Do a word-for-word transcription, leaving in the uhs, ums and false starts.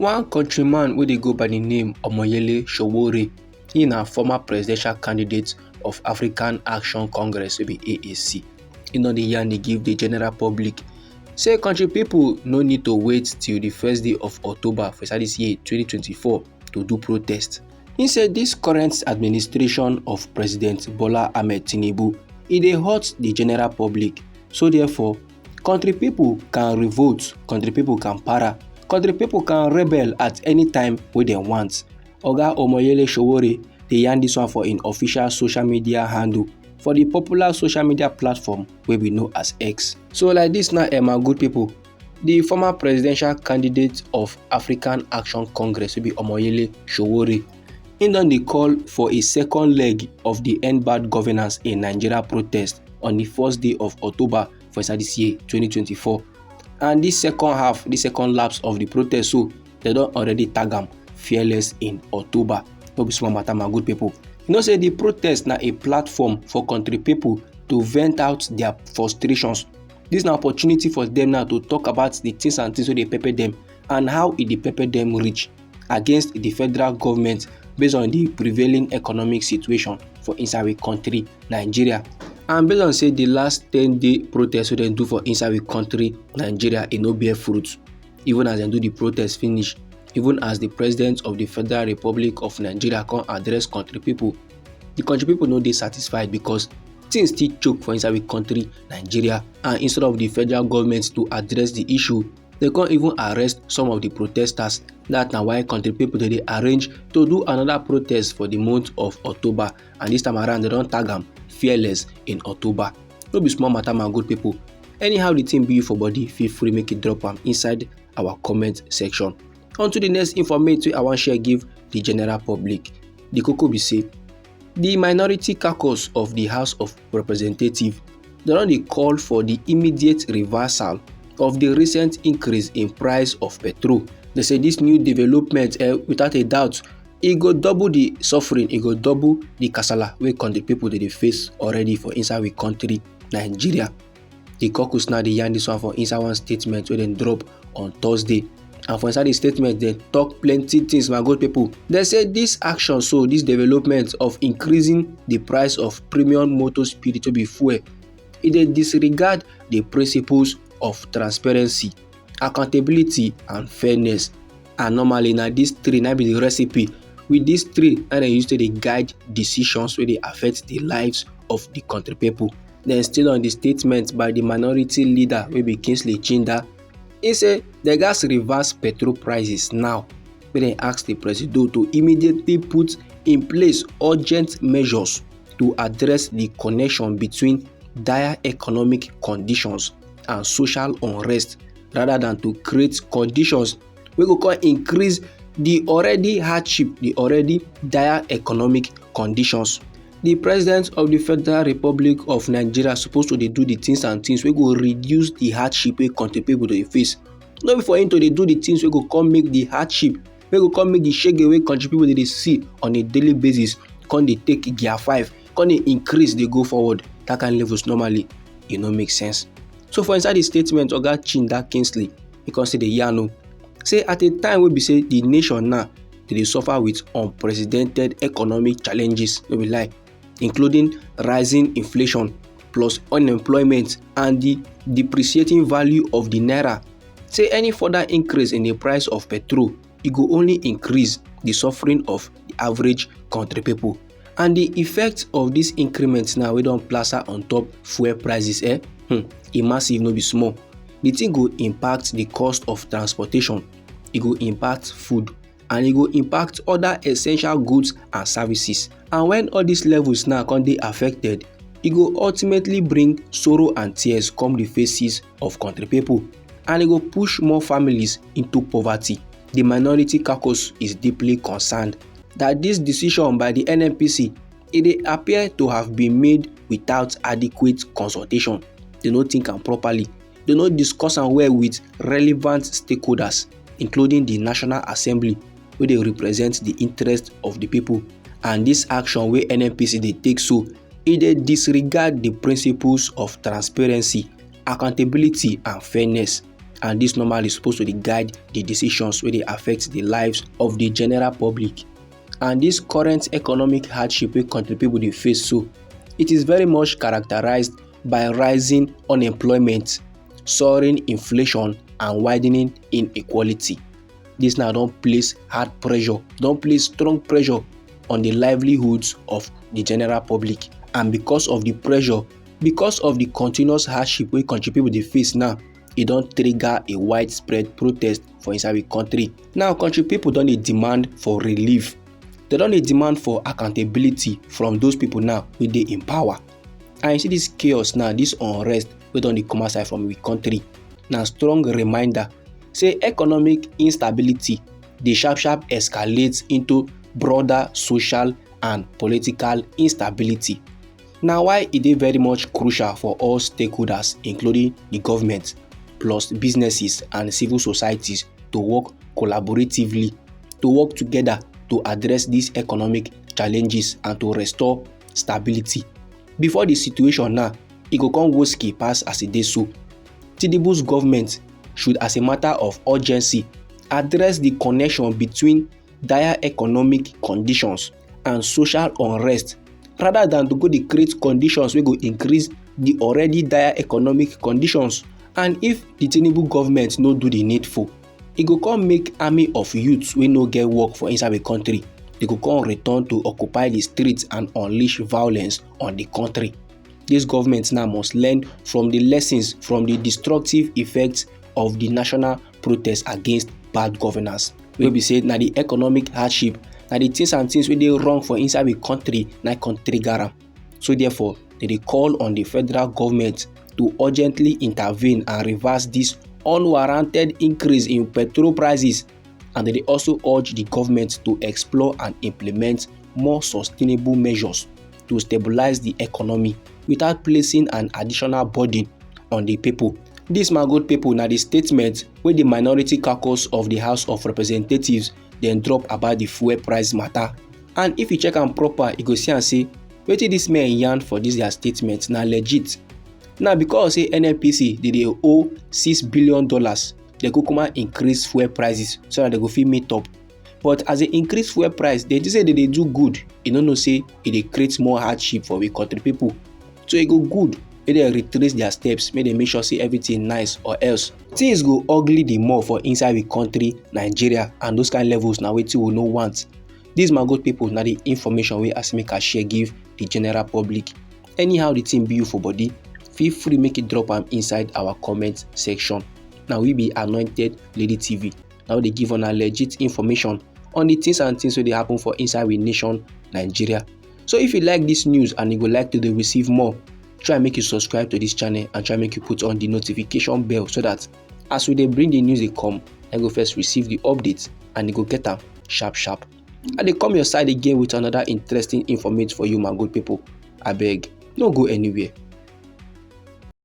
One countryman wey dey go by the name Omoyele Sowore, he na former presidential candidate of African Action Congress, wey be A A C. He don dey yarn dey give the general public say country people no need to wait till the first day of October for inside this year twenty twenty-four to do protest. He say this current administration of President Bola Ahmed Tinubu, e dey hurt the general public. So therefore, country people can revolt, country people can para, country people can rebel at any time wey dem want. Oga Omoyele Sowore dey yarn this one for im official social media handle for the popular social media platform wey we know as X. So like this now, eh, my good people, the former presidential candidate of African Action Congress, wey be Omoyele Sowore, he don dey call for a second leg of the End Bad Governance in Nigeria protest on the first day of October for inside this year twenty twenty-four. And this second half, the second lapse of the protest, so they don already tag am Fearless in October. No be small matter, my good people. You know say the protest na a platform for country people to vent out their frustrations. This na opportunity for them now to talk about the things and things wey dey pepper them and how e dey pepper them reach against the federal government based on the prevailing economic situation for inside we country, Nigeria. And based on say the last ten day protest wey dem do for inside we country, Nigeria, e no bear fruit. Even as dem do the protest finish, even as the president of the Federal Republic of Nigeria come address country people, the country people no dey satisfied because things still choke for inside we country, Nigeria. And instead of the federal government to address the issue, they come even arrest some of the protesters. That na why country people dey dey arrange to do another protest for the month of October. And this time around, they don tag am Fearless in October. No be small matter, my good people. Anyhow the thing be you for body, feel free make it drop am inside our comment section. On to the next informate wey I wan share give the general public. The koko be say, the minority caucus of the House of Representatives, they don dey call for the immediate reversal of the recent increase in price of petrol. They say this new development, eh, without a doubt, e go double the suffering, e go double the kasala wey country people dey dey face already for inside we country, Nigeria. The caucus now dey yarn this one for inside one statement wey dem drop on Thursday. And for inside the statement, they talk plenty things, my good people. They say this action, so this development of increasing the price of premium motor spirit wey be fuel, e dey disregard the principles of transparency, accountability and fairness. And normally na these three na be the recipe. With these three, na dem use to dey guide decisions wey dey affect the lives of the country people. Then still on the statement by the minority leader wey be Kingsley Chinda, he say they gats reverse petrol prices now. Make dem ask the presido to immediately put in place urgent measures to address the connection between dire economic conditions and social unrest, rather than to create conditions wey go come increase the already hardship, the already dire economic conditions. The president of the Federal Republic of Nigeria suppose to dey do the things and things wey go reduce the hardship wey country people dey face. No be for him to dey do the things wey go come make the hardship, wey go come make the shege wey country people dey dey see on a daily basis come dey take gear five, come dey increase dey go forward. That kind levels normally, e no make sense. So for inside the statement, Oga Chinda Kingsley, he come say the yarn o, say at a time wey be say the nation now dey dey suffer with unprecedented economic challenges, no be lie, including rising inflation plus unemployment and the depreciating value of the naira, say any further increase in the price of petrol, e go only increase the suffering of the average country people. And the effect of this increment now wey don plaster on top fuel prices, eh, hmm, e massive, no be small. The thing go impact the cost of transportation, e go impact food, and e go impact other essential goods and services. And when all these levels now come dey affected, e go ultimately bring sorrow and tears come the faces of country people, and e go push more families into poverty. The minority caucus is deeply concerned that this decision by the N N P C, e dey appear to have been made without adequate consultation. They no think am properly. They no discuss am well with relevant stakeholders, including the National Assembly, wey dey represent the interest of the people. And this action wey N N P C dey take so, e dey disregard the principles of transparency, accountability and fairness. And this normally supposed to dey guide the decisions wey dey affect the lives of the general public. And this current economic hardship wey country people dey face so, it is very much characterized by rising unemployment, soaring inflation, and widening inequality. This now don place hard pressure, don place strong pressure on the livelihoods of the general public. And because of the pressure, because of the continuous hardship wey country people dey face now, e don trigger a widespread protest for inside the country. Now, country people don dey demand for relief. They don dey demand for accountability from those people now wey dey in power. And you see this chaos now, this unrest wey don dey come outside from the country, na strong reminder say economic instability dey sharp sharp escalate into broader social and political instability. Na why e dey very much crucial for all stakeholders, including the government, plus businesses and civil societies, to work collaboratively, to work together to address these economic challenges and to restore stability. Before the situation now, e go come worse pass as e dey so. Tinubu's government should, as a matter of urgency, address the connection between dire economic conditions and social unrest, rather than to go dey create conditions wey go increase the already dire economic conditions. And if the Tinubu government no do the needful, e go come make army of youths wey no get work for inside the country. They go come return to occupy the streets and unleash violence on the country. This government now must learn from the lessons from the destructive effects of the national protest against bad governance, wey be say na the economic hardship, na the things and things wey dey wrong for inside the country na come trigger am. So therefore, they dey call on the federal government to urgently intervene and reverse this unwarranted increase in petrol prices. And they dey also urge the government to explore and implement more sustainable measures to stabilize the economy without placing an additional burden on the people. This, my good people, na the statement wey the minority caucus of the House of Representatives then drop about the fuel price matter. And if you check am proper, you go see am say wetin this men yarn for this their statement na legit. Now, because say N N P C dey dey owe six billion dollars, they kukuma increase fuel prices so that they go fit meet up. But as they increase fuel price, they think say they dey do good. You no know say e dey create more hardship for we country people. So e go good make they retrace their steps, make they make sure say everything nice, or else things go ugly the more for inside we country, Nigeria, and those kind levels na wetin we no want. These, my good people, na the information wey I say make I share give the general public. Anyhow the thing be you for body, feel free make you drop am inside our comment section. Now we be Anointed Lady T V. Now they give on a legit information on the things and things wey dey happen for inside we nation, Nigeria. So if you like this news and you go like to dey receive more, try make you subscribe to this channel and try make you put on the notification bell so that as we dey bring the news dey come, I go first receive the updates and you go get am sharp sharp. I dey come your side again with another interesting informate for you, my good people. Abeg, no go anywhere.